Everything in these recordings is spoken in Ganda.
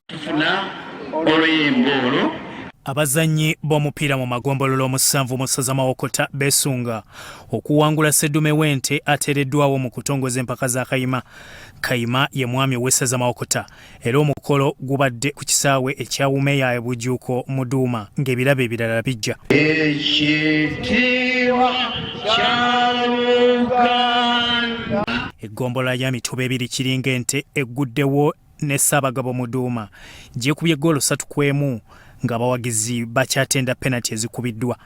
Tufuna oluyimba olwo. Abazannyi b'omupiira mu magombolola omusanvu mu ssaza Mawokota beesunga okuwangula sseddume w'ente ateereddwawo mu kutongoza empaka za Kayima. Kayima ye mwami ow'essaza Mawokota era omukolo gubadde ku kisaawe ekya Wumeya e Bujuuko Muduuma ng'ebirabo ebirala bijja. Ekitiibwa kya Buganda. Eggombolola ya Mituba ebiri kiringa ente egguddewo ne Ssaabagabo Muduuma gyekubye ggoolo 3-1 ng'abawagizi bakyatenda penati ezikubiddwa.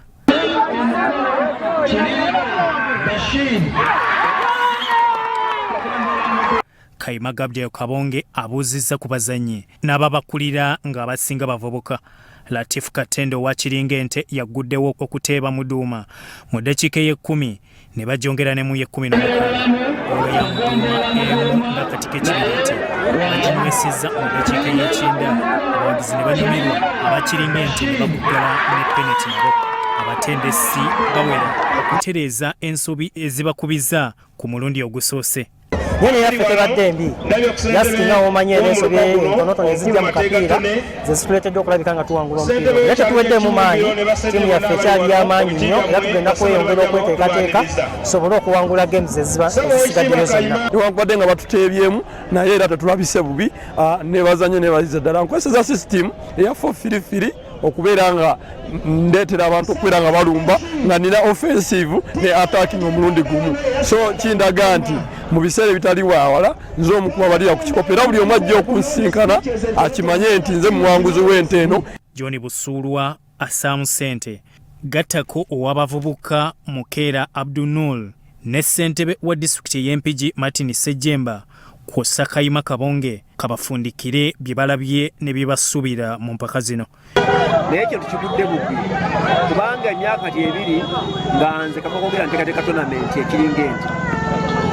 Kayima Gabriel Kabonge abuuzizza ku bazannyi n'ababakulira ng'abasinga bavubuka. Latif Katende owa Kiringa Ente yagguddewo okuteeba Muduuma mu ddakiika ey'ekkumi ne bagyongera ne mu y'e-16. Ggoolo ya Muduuma emu nga kati k'ekibiriiti baginywesezza mu ddakiika ey'ekyenda abawagizi ne banyumirwa abakiringa ente ne bakuggala ne peneti nabo. Abatendesi bawera okutereeza ensobi ezibakubiza ku mulundi ogusoose. Naye neyaffe tebadde mbi jasiti nga womanyi era ensobi entonotono ezijja mu kapiira zezituleetedde okulabika nga tuwangula omupiira era tetuweddemu maanyi. Ttiimu yaffe ekyali y'amaanyi nnyo era tugenda kweyongera okweteekateeka tusobole okuwangula games ezisigaddeyo zonna. Newankubadde nga batuteebyemu naye era tetulabise bubi, nebazanye nebaziza ddala. Nkozesa system eya 4-3-3 okubeera nga ndeetera abantu okubeera nga balumba nga nina offensive ne attacking omulundi gumu, so kindaga nti mu biseera ebitali wawala nze omukuba balira ku kikopo era buli omu ajja okunsinkana akimanye nti nze muwanguzi w'ente eno. John Busuulwa assaamu ssente gattako ow'abavubuka Mukeera Abdunul ne ssentebe wa disitulikiti ey'e Mpigi Martin Ssejjemba kw'ossa Kayima Kabonge kabafundikire bye balabye ne bye basuubira mu mpaka zino. Naye ekyo tukigudde bugwi kubanga emyaka gyebiri nga nze kamakogera nteekateeka tonamenti ekiringa enti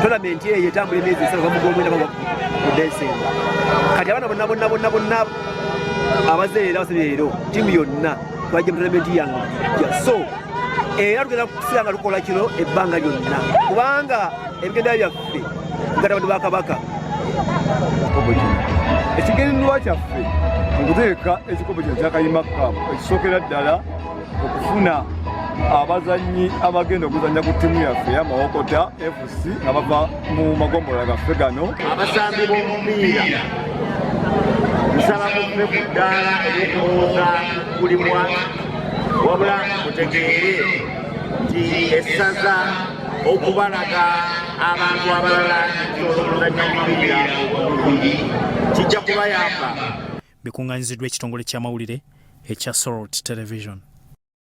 tonamenti eyo etambula emyezi esatu va mugwomwenda mu Desemba. Kati abaana bonna bonna bonna bonna abaze leero abasabye leero ttiimu yonna twajja mu tonamenti yange so era tugenda kusiba nga tukola kino ebbanga lyonna kubanga ebigenda byaffe nga abantu ba Kabaka. Ekigendererwa kyaffe mu kuteeka ekikopo kino kya Kayima Cup ekisookera ddala okufuna abazannyi abagenda okuzannya ku ttiimu yaffe eya Mawokota FC nga bava mu magombolola gaffe gano. Abasambi b'omupiira nsaba muve ku ddaala ery'okulowooza kulimwa wabula mutegeere nti essaza okubalaga abantu abalala nti olw'okuzannya omupiira obulungi kijja kubayamba. Bikunganyiziddwa ekitongole ky'amawulire ekya Salt Television.